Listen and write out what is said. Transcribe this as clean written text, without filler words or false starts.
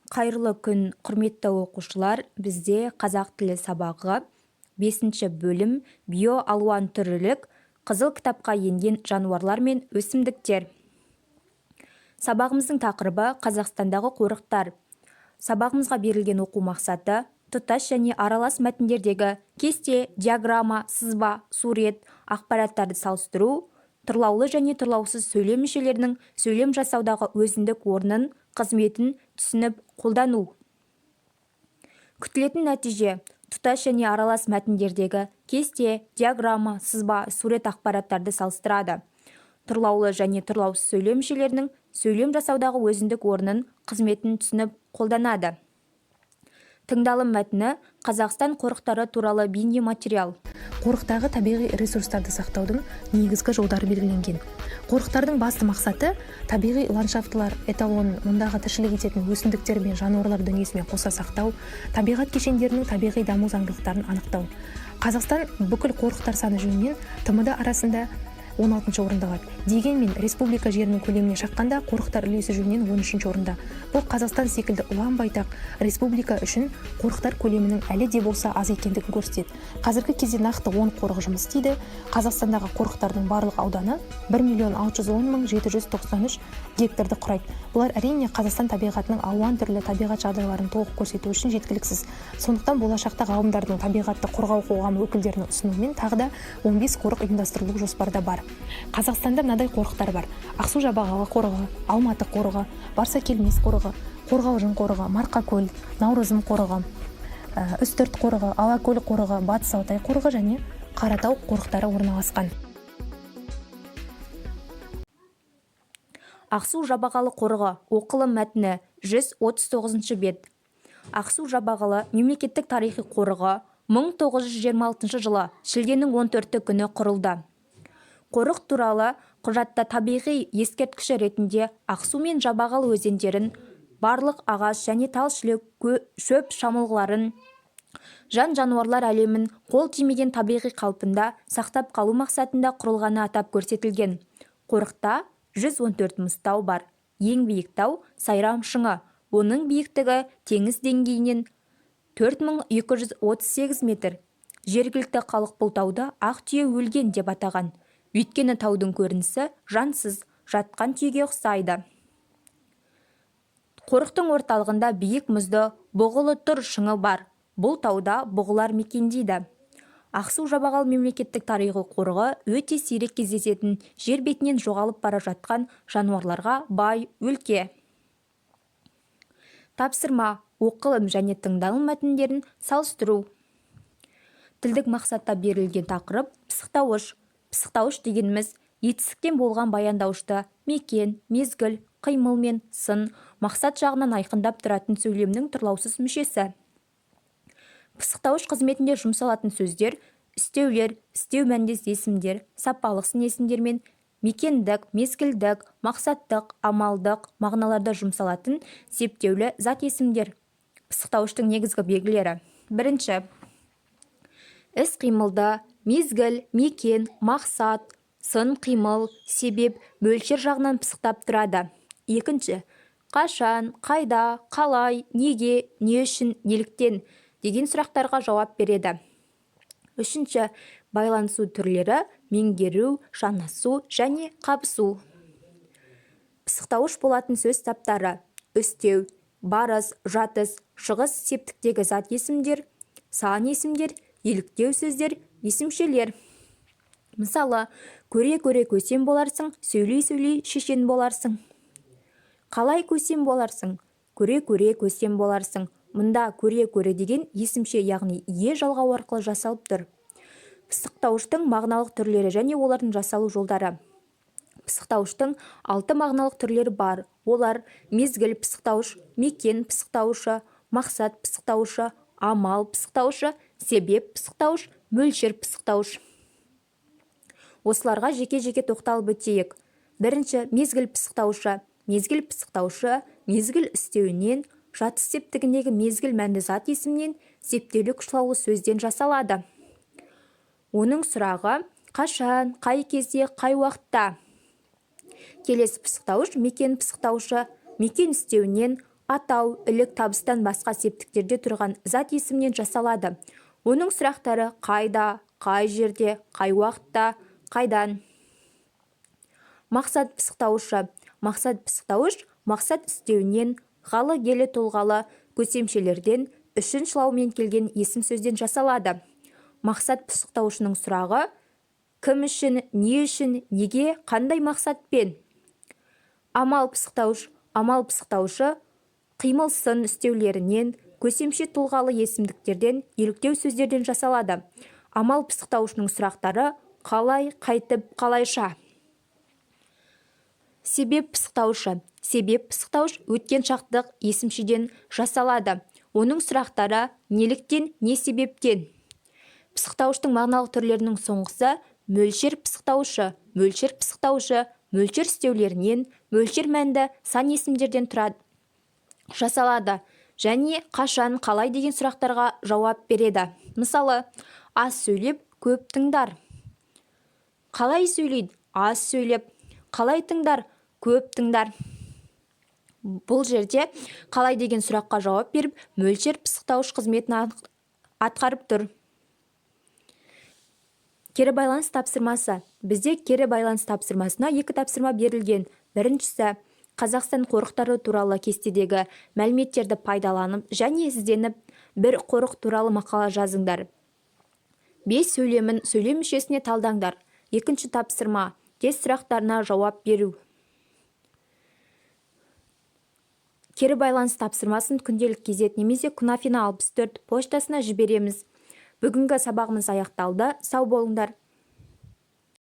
Қайырлы күн, құрметті оқушылар! Бізде қазақ тілі сабағы, бесінші бөлім, биоалуантүрлілік, қызыл кітапқа енген жануарлар мен өсімдіктер. Сабағымыздың тақырыбы: Қазақстандағы қорықтар. Сабағымызға берілген оқу мақсаты: тұтас және аралас мәтіндердегі кесте, диаграмма, сызба, сурет ақпараттарды салыстыру, тұрлаулы және тұрлаусыз сөйлем мүшелерінің сөйлем жасаудағы өзіндік орнын, қызметін түсініп қолдану. Күтілетін нәтиже: тұтас және аралас мәтіндердегі кесте, диаграмма, сызба, сурет ақпараттарды салыстырады, тұрлаулы және тұрлаусыз сөйлем мүшелерінің сөйлем жасаудағы өзіндік орнын, қызметін түсініп қолданады. Тыңдалым мәтіні: Қазақстан қорықтары туралы бейнематериал. Қорықтағы табиғи ресурстарды сақтаудың негізгі жолдары белгіленген. Қорықтардың басты мақсаты – табиғи ландшафтылар эталонын мұндағы тіршілік ететін өсімдіктер мен жануарлар дүниесімен қоса сақтау, табиғат кешендерінің табиғи даму заңдылықтарын анықтау. Қазақстан бүкіл қорықтар саны жөнінен ТМД арасында 16-шы орында алады. Дегенмен республика жерінің көлеміне шаққанда қорықтар үлесі жөнінен 13-ші орында. Бұл Қазақстан секілді ұлан-байтақ республика үшін қорықтар көлемінің әлі де болса аз екендігін көрсетеді. Қазіргі кезде нақты 10 қорық жұмыс істейді. Қазақстандағы қорықтардың барлық ауданы 1 миллион 610 мың 793 гектарды құрайды. Бұлар, әрине, Қазақстан табиғатының алуан түрлі табиғат жағдайларын толық көрсету үшін жеткіліксіз. Сондықтан болашақта ғалымдардың, табиғатты қорғау қоғамы өкілдерінің ұсынуымен тағы да 15 қорық ұйымдастырылу жоспарда бар. Қазақстанда мынадай қорықтар бар: Ақсу Жабағылы қорығы, Алматы қорығы, Барсакелмес қорығы, Қорғалжын қорығы, Марқакөл, Наурызым қорығы, Үстірт қорығы, Алакөл қорығы, Батыс Алтай қорығы және Қаратау қорықтары орналасқан. Ақсу Жабағылы қорығы. Оқылым мәтіні, 139 бет. Ақсу Жабағылы мемлекеттік тарихи қорығы 1926 жылы шілденің 14 күні құрылды. Қорық туралы құжатта табиғи ескерткіші ретінде Ақсу мен Жабағылы өзендерін, барлық ағаш және тал-шілік, шөп шамылғыларын, жан-жануарлар әлемін қол тимеген табиғи қалпында сақтап қалу мақсатында құрылғаны атап көрсетілген. Қорықта 114 мұз тау бар. Ең биік тау – Сайрам шыңы. Оның биіктігі теңіз деңгейінен 4238 метр. Жергілікті халық бұл тауды «Ақ түйе өлген» деп атаған. Өйткені таудың көрінісі жансыз жатқан түйеге ұқсайды. Қорықтың орталығында биік мұзды Бұғылы Тұр шыңы бар. Бұл тауда бұғылар мекендейді. Ақсу Жабағылы мемлекеттік тарихи қорығы өте сирек кездесетін, жер бетінен жоғалып бара жатқан жануарларға бай өлке. Тапсырма: оқылым және тыңдалым мәтіндерін салыстыру. Тілдік мақсатта берілген тақырып: пысықтауыш. Пысықтауыш дегеніміз – етістіктен болған баяндаушты мекен, мезгіл, қимыл мен сын, мақсат жағынан айқындап тұратын сөйлемнің тұрлаусыз мүшесі. Пысықтауыш қызметінде жұмсалатын сөздер: үстеулер, үстеу мәндес есімдер, сапалық сын есімдер мен мекендік, мезгілдік, мақсаттық, амалдық мағыналарда жұмсалатын септеулі зат есімдер. Пысықтауыштың негізгі белгілері: бірінші, іс-қимылды мезгіл, мекен, мақсат, сын, қимыл, себеп, мөлшер жағынан пысықтап тұрады. Екінші, қашан, қайда, қалай, неге, не үшін, неліктен деген сұрақтарға жауап береді. Үшінші, байланысу түрлері: меңгеру, жанасу және қабысу. Пысықтауыш болатын сөз таптары: үстеу, барыс, жатыс, шығыс септіктегі зат есімдер, сан есімдер, еліктеу сөздер, есімшелер. Мысалы, көре-көре көсем боларсың, сөйлей-сөйлей шешен боларсың. Қалай көсем боларсың? Көре-көре көсем боларсың. Мұнда көре-көре деген есімше, яғни ие жалғау арқылы жасалып тұр. Пысықтауыштың мағыналық түрлері және олардың жасалу жолдары. Пысықтауыштың алты мағыналық түрлері бар. Олар: мезгіл пысықтауыш, мекен пысықтауышы, мақсат пысықтауышы, амал пысықтауышы, себеп пысықтауыш, мөлшер пысықтауыш. Осыларға жеке-жеке тоқталып өтейік. Бірінші, мезгіл пысықтауышы. Мезгіл пысықтауышы мезгіл үстеуінен, жатыс септігіндегі мезгіл мәнді зат есімнен, септеулі қышлаулы сөзден жасалады. Оның сұрағы: қашан, қай кезде, қай уақытта. Келесі пысықтауыш – мекен пысықтауышы. Мекен үстеуінен, Атау, ілік, табыстан басқа септіктерде тұрған зат есімнен жасалады. Оның сұрақтары: қайда, қай жерде, қай уақытта, қайдан. Мақсат пысықтауышы. Мақсат пысықтауыш мақсат үстеуінен, ғалы, гелі тұлғалы көсемшелерден, үшін шылауымен келген есім сөзден жасалады. Мақсат пысықтауышының сұрағы: кім үшін, не үшін, неге, қандай мақсатпен. Амал пысықтауыш. Амал пысықтауышы қимыл, сын үстеулерінен, көсемше тұлғалы есімдіктерден, еліктеу сөздерден жасалады. Амал пысықтауышының сұрақтары: қалай, қайтіп, қалайша. Себеп пысықтауышы. Себеп пысықтауыш өткен шақтық есімшеден жасалады. Оның сұрақтары: неліктен, не себептен. Пысықтауыштың мағыналық түрлерінің соңғысы – мөлшер пысықтауышы. Мөлшер пысықтауышы мөлшер үстеулерінен, мөлшер мәнді сан есімдерден тұрады, жасалады және қашан, қалай деген сұрақтарға жауап береді. Мысалы, аз сөйлеп, көп тыңдар. Қалай сөйлейді? Аз сөйлеп. Қалай тыңдар? Көп тыңдар. Бұл жерде қалай деген сұраққа жауап беріп, мөлшер пысықтауыш қызметін атқарып тұр. Кері байланыс тапсырмасы. Бізде кері байланыс тапсырмасына екі тапсырма берілген. Біріншісі: Қазақстан қорықтары туралы кестедегі мәліметтерді пайдаланып және ізденіп, бір қорық туралы мақала жазыңдар. Бес сөйлемін сөйлем мүшесіне талдаңдар. Екінші тапсырма: тест сұрақтарына жауап беру. Кері байланыс тапсырмасын Күнделік кезет немесе Кунафина 64 поштасына жібереміз. Бүгінгі сабағымыз аяқталды. Сау болыңдар.